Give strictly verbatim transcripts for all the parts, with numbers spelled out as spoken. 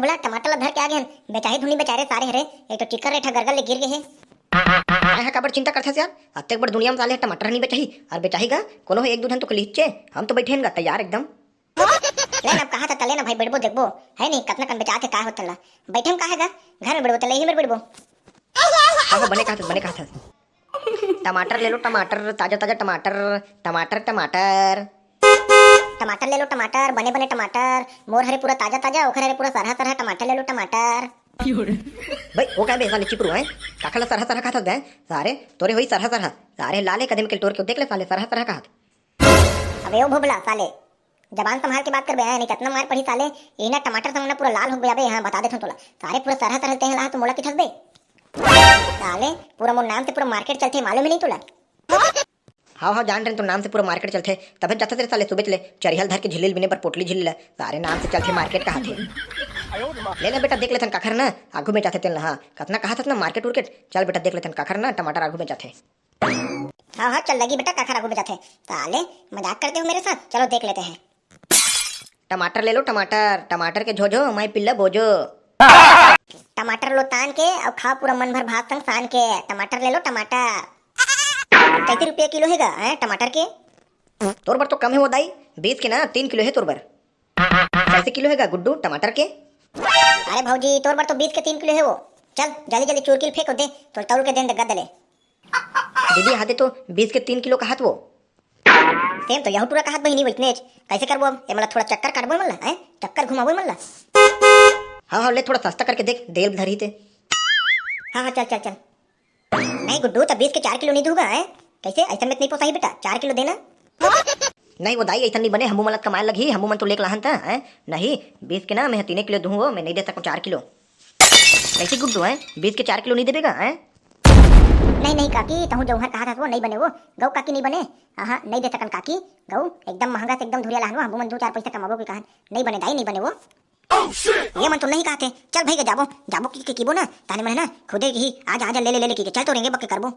बोला, टमाटर ला धर के आ गे हन, बेचाही धुन नइ बेचाही रे सारे हरे, एक तो चिक्कर रेठा गरगल ले गिर गे हे। मैं ह काबर चिंता करथस यार, अतेक बड़ दुनिया म साले टमाटर नइ बेचाही, अउ बेचाही गा, कोनो ह एक दू झन तो के लिहिचे, हम तो बइठे हन गा तैयार एकदम। ले ना, अब कहा था तले ना भाई, बेचबो देखबो, हे नहीं, कतना कन बेचाथे, का होत ला, बइठे म का हे गा, घर म बेचबो तले ही मेर बेचबो। हाँ, हाँ, बने कहा था, बने कहा था। टमाटर ले लो, टमाटर, ताजा, ताजा टमाटर, टमाटर, टमाटर। टमाटर ले लो, टमाटर, बने, बने टमाटर, मोर हरे पूरा ताजा, ताजा, ओखर हरे पूरा सरहा, सरहा, टमाटर ले लो, टमाटर। भाई, वो का बे, साले चिपरू, हैं? काखर ला सरहा, सरहा कहत हस बे? सारे, तोरे होई सरहा, सरहा। सारे, लाले कदम के टोर के देख ले, साले, सरहा, सरहा कहत। अबे, ओ भोभला, साले, जबान संभाल के बात करबे, हैं? नहीं, कतना मार पड़ी, साले, ये ना टमाटर से ना पूरा लाल हो गया बे, हाँ, बता देथों तोला। सारे, पूरा सरहा, सरहा तें ला, तो मोला किथस बे? साले, पूरा मोर नाम से पूरा मार्केट चलथे, मालूम ही नहीं तोला? हाव, हाव, जान रहे, तो नाम से पूरा मार्केट चलथे, तभे जाथस रे साले, सुबेच ले चरिहा ल धर के झिल्ली ल बिने बर, पोटली झिल्ली ल, सारे नाम से चलथे मार्केट कहाथे। ले ना बेटा, देख लेथन काखर ना आगू में जाथे तेन ल, हाँ, कतना कहाथस ना मार्केट उर्केट, चल बेटा, देख लेथन काखर ना टमाटर आगू में जाथे। हाँ, हाँ, चल लगी बेटा, काखर आगू में जाथे। साले, मजाक करते हो मेरे साथ, चलो देख लेते हैं। टमाटर ले लो, टमाटर, टमाटर के झोझो, माई पिल्ला बोझो। टमाटर लो तान के, अउ खाओ पूरा मन भर भात संग सान के। टमाटर ले लो, टमाटर। कैसे रुपया किलो हे गा, हैं, टमाटर के? तोर बर तो कम हे वो दाई, बीस के ना तीन किलो हे तोर बर। कैसे किलो हे गा गुड्डू टमाटर के? अरे भौजी, तोर बर तो बीस के तीन किलो हे वो। चल, जल्दी जल्दी चुरकी ल फेंक दे, तोर तौल के देन दे गद ले। दीदी, हाथे तो बीस के तीन किलो कहत वो। सेम तो यहू टूरा कहत बहिनी वइसनेच। कैसे करबो अब? ए, मतलब थोड़ा चक्कर काटबो मन ला, हैं? चक्कर घुमाबो मन ला। हाँ, हाँ, ले थोड़ा सस्ता करके देख, देल धरी ते। हाँ, हाँ, चल, चल, चल। नहीं गुड्डू, त बीस के चार किलो नहीं दूंगा, हैं? कैसे? ऐसा में तो नहीं पोसाही बेटा, चार किलो देना। नहीं वो दाई, ऐसा नहीं बने, हमू मन ला कमाए लगही, हमू मन तो लेके लाहन था, हैं? नहीं, बीस के ना, मैं तीने किलो दूंगा, मैं नहीं दे सकूँ चार किलो। कैसे गुड्डू, हैं? बीस के चार किलो नहीं देबेगा, हैं? नहीं, नहीं काकी, तहूँ जौहर कहा था वो नहीं बने वो। गऊ काकी नहीं बने। हाँ, हाँ, नहीं दे सकन काकी। गऊ एकदम महंगा से एकदम धुरिया लाहन वो, हमू मन दो चार पैसा कमाबो के कहन। नहीं बने दाई, नहीं बने वो। ये मन तो नहीं कहते। चल भाई के जाबो, जाबो की के कीबो ना, ताने मन है ना, खुदे की ही, आजा, आजा, ले ले, ले ले की के, चल तो रेंगे बक्के करबो।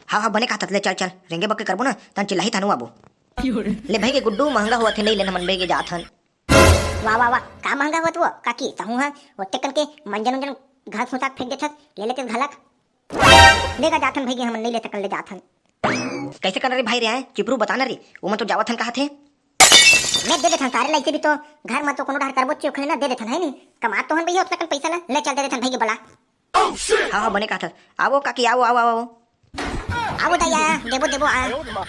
हाँ, हाँ, बने कहत ले, चल, चल, रेंगे बक्के करबो ना, तन चिल्लाही थानू आबो। ले भाई के गुड्डू, महंगा हुआ थे, नहीं लेन हमन भाई के जात हन। वाह, वाह, वाह, का महंगा हुआ वो काकी, तहूँ है, वो टेकन के मंजन उंजन घास फूसा फेंक देथस, ले लेते घलक। लेगा जाथन भाई के, हमन नहीं ले सकन, ले जाथन। कैसे करना रे भाई रे, आए चिपरू बताना रे, वो मन तो जावत हन कहा थे। मैं दे देथन सारे, लइसे भी तो घर में तो कोनो डहर करबो ची ओखने ना दे देथन, है नी? कमा तो हन भैया उतना कन पैसा ना, ले चल दे देथन भाई के बला। हाँ, हाँ, बने कहा था। आवो काकी, आवो, आवो, आवो। आवो दाई, देबो, देबो, आ।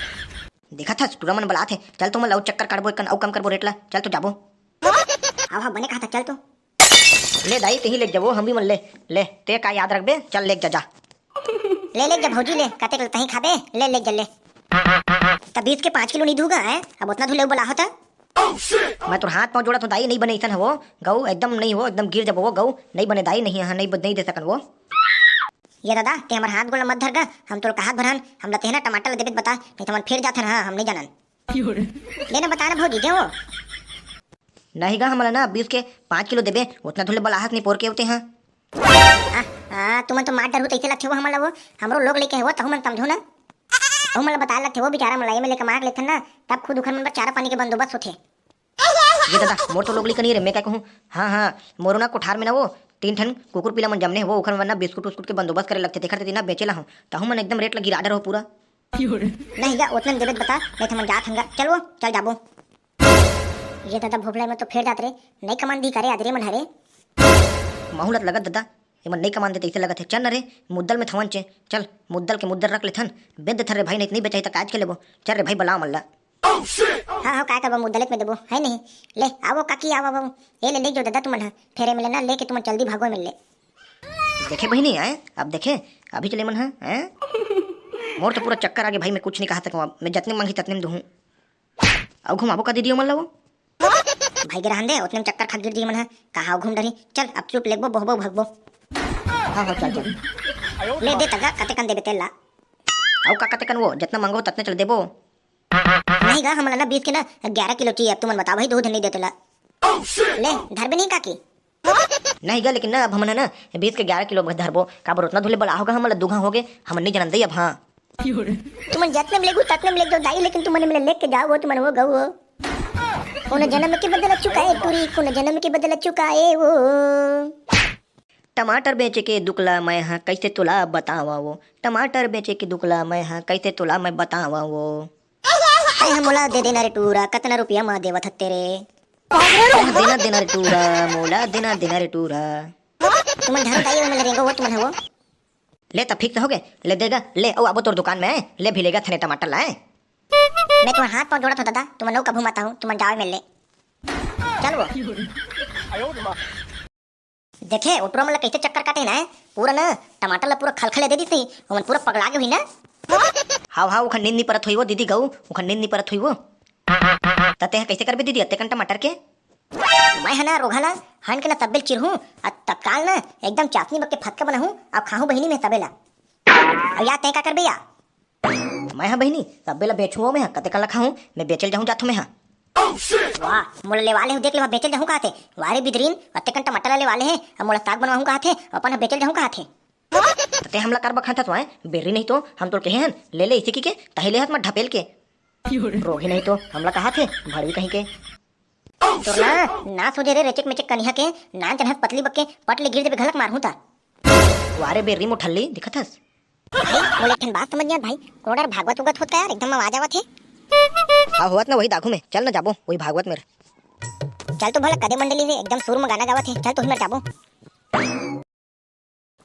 देखा था, टूरा मन बलात हे। चल तो मन ला अउ चक्कर काटबो, एकन अउ कम करबो रेट ला। चल तो जाबो। हाँ, हाँ, बने कहा था, चल तो। ले दाई, तेही लेके जाबो, हम भी मन ले। ले, ते का याद रखबे, चल लेके जा, जा। ले, लेके जा भौजी, ले, कतेक तही खाबे, ले, लेके जा, ले। त बीस के पाँच किलो नहीं दूंगा, हैं? अब उतना धुले बला होता। मैं तोर हाथ पाँव जोड़ा तो दाई, नहीं बने इतन हो, गऊ एकदम नहीं हो, एकदम गिर जब वो गऊ, नहीं बने दाई, नहीं, हाँ, नहीं, नहीं दे सकन वो। ये दादा, ते हमर हाथ गोड़ मत धर गा, हम तोर कहात भरान, हमला तेहना टमाटर ला देबे त बता, नहीं तो हमन फिर जाथन, हाँ, हम नहीं जानन। ले ना बता ना भौजी, दे वो। नहीं गा, हमला ना बीस के पाँच किलो देबे, उतना धुले बलाहस नहीं पोर के होते हैं। आ, आ, तुमन तो मार डरहू तैसे लगथे वो हमन ला वो, हमरो लोग लेके हे वो, तहु मन समझो ना। तहु मन ला बता लगथे वो, बेचारा मन ला ये में लेके मार लेथन ना, तब खुद उखर मन बर चारा पानी के बंदोबस्त होथे। ये दादा, मोर तो लोग लेके नहीं रे, मैं क्या कहूँ? हाँ, हाँ, मोरो ना कोठार में ना वो तीन ठन कुकुर पीला मन जमने हे वो, उखर मन ना बिस्कुट उस्कुट के बंदोबस्त करे लगथे, तेखर तेती ना बेचे ला हूँ, तहु मन एकदम रेट ला गिरा डरो पूरा। नहीं गा, ओतने में देबे त बता, नहीं त हमन जात हन गा। चल वो, चल जाबो। ये दादा भोभला में तो फेर जात रे, नहीं कमान दी करे आदरे मन हरे। महू लत लगत दादा, ये मन नहीं कमान देते, इसे लगत है। चल न रे, मुद्दल में थवन चे, चल, मुद्दल के मुद्दल रख लेथन, बेच देथन रे भाई, नहीं त नहीं बेचाही त काज के लेबो। चल रे भाई, बला मन ला। हाँ, हाँ, काय करबो, मुद्दलेत में देबो, है नहीं? ले, आवो काकी, आवो, आवो। ये ले, ले जाओ दादा तुमन ह, फेरे मिले ना, लेके तुमन जल्दी भागो मिल ले। देखे बहिनी, आए, अब देखे, अभी चले मन ह, हैं? मोर तो पूरा चक्कर आगे भाई, मैं कुछ नहीं कहा सकूँ अब, मैं जतने मांगी ततने में दूँ। अउ घुमाबो का दीदी मन ला वो? भाई के रहन दे, उतने में चक्कर खा गिर जी मन ह, कहाँ घूम डरी, चल अब चुप लेगबो, बोहबो, भगबो। हाँ, हाँ, चल, चल। ले दे तगा, कते कन देबे तेल ला? अउ का कते कन वो, जतना मांगो ततने चल देबो। नहीं गा, हमला ना बीस के ना ग्यारह किलो चाहिए, अब तुमन बताओ भाई, दूध नहीं देते ला। ले, धरबे नहीं काकी? नहीं गा, लेकिन ना अब हमन ह ना बीस के ग्यारह किलो धरबो, काबर उतना धुले बला होगा, हमन ला दुघा होगे, हमन नहीं जानन दई अब। हाँ, तुमन जतने में लेगू ततने में लेग जाओ दाई, लेकिन तुमन में लेके जाओ वो, तुमन वो गऊ हो। कोनो जन्म के बदला चुकाए टूरी, कोनो जन्म के बदला चुकाए वो। टमाटर बेचे के दुख ला मैं ह कइसे तोला बतावं वो, टमाटर बेचे के दुख ला मैं ह कइसे तोला मैं बतावं वो। तैं ह मोला दे देना रे टूरा, कतना रुपया म देवत हत्ते रे। तैं ह देना देना रे टूरा, मोला देना देना रे टूरा। तुमन धरो दाई, ओमे रेंगो वो, तुमन ह वो। ले त फिक्स हो गे, ले देगा, ले अउ आबो तोर दुकान में, ले भी लेगा थने टमाटर लाए। मैं तुम्हार हाथ पाँव जोड़त हूँ दादा, तुमन अउ कभू मत आहू, तुमन जाओ मेर ले। चल वो। देखे, ओटरा मन ला कइसे चक्कर काटे ना, पूरा ना टमाटर ला पूरा खलखले दे दिस ही, ओमन पूरा पगला गे होही ना। हाव, हाव, उखन नींद नी परत होही वो दीदी गऊ, उखन नींद नी परत होही वो। त तें ह कइसे करबे दीदी, अतेकन टमाटर के? मैं ह ना रोगहा ला हन के ना तब्बे ल चिरहूँ, आ तत्काल ना एकदम चासनी बक के फतका बनाहूँ, अउ खाहूँ बहिनी मैं तबे ला। अउ या तें का करबे या? मैं ह बहिनी, तब्बे ला बेचहूँ वो मैं ह, कतेकन ला खाहूँ, मैं बेचे ल जाहूँ जाथों मैं ह। वाह, मोला लेवा ले हूँ, देख ले, वहाँ बेचे ल जाहूँ कहत हे। वाह रे बिदरीन, अतेकन टमाटर ला लेवा ले हे, अब मोला साग बनवाहूँ कहत हे, अपन ह बेचे ल जाहूँ कहत हे। त तें हमला कर बखाथस वाय, बेर्री नहीं तो हम तोर कहे हन, ले ले इसे की के, तही ले हस मत ढपेल के। रोगही नहीं तो हमला कहत हे, भड़वी कहीं के। तोर ना, ना सोझे रे रेचेक मेचेक कनिहा के, नान चनहक पतली बक के, पट ले गिर देबे घलक मारहूँ त। वारे बेर्री मोठल्ली, दिखत हस? भाई, मोला एक ठन बात समझ नहीं आत भाई, कोनो डर भागवत उगत होत का यार, एकदम आवाज आवत हे। हाँ, होवत ना वही दाखू में, चल ना जाबो, वही भागवत मेर। चल तो भला कदे मंडली रे, एकदम सुर में गाना गावत हे, चल तो ही मेर जाबो।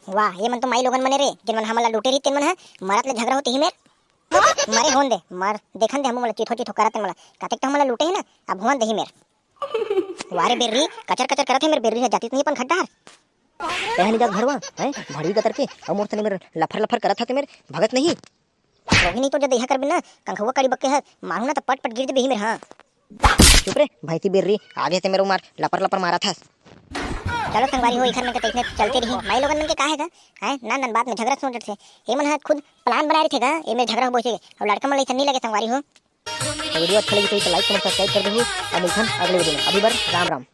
वाह, ये मन तो माई लोगन मने रे, जेन मन हमन ला लूटे रही, तेन मन ह मरत ले झगड़ा होते ही मेर। मरे होन दे, मर, देखन दे, हमू मन ला चिथो चिथो करत हे मन ला। कतेक तो हमन ला लूटे हे ना, अब होन दे ही मेर। वारे बेर्री, कचर कचर करत हे मेर बेर्री ह, जातिस नहीं अपन घर डहर। कहे नहीं जात घरवा, हैं? भड़ी गतर के, अउ मोर सने मेर लफर लफर करत हते मेर, भगत नहीं। रोही नहीं तो जब इहा करबे ना, कंखुआ कड़ी बक्के हर, मारू ना त पट पट गिर देबे ही मेर, हाँ। चुप रे, भैंसी बेर्री, आगे ते मेरे मार, लपर लपर मारा था। चलो संगवारी हो, इखर मन के तइसने चलते रही। माई लोगन मन के का हे गा? हैं? नान नान बात में झगड़ा सोचत हे। ए मन ह खुद plan बनाए रहिथे गा, ए मेर झगड़ा हो बोइसे। अब लड़का मन ला अइसन नहीं लगे संगवारी हो। तो video अच्छा लगी तो like, comment, subscribe कर देहू। अब मिलथन अगले video में। अभी बर राम राम।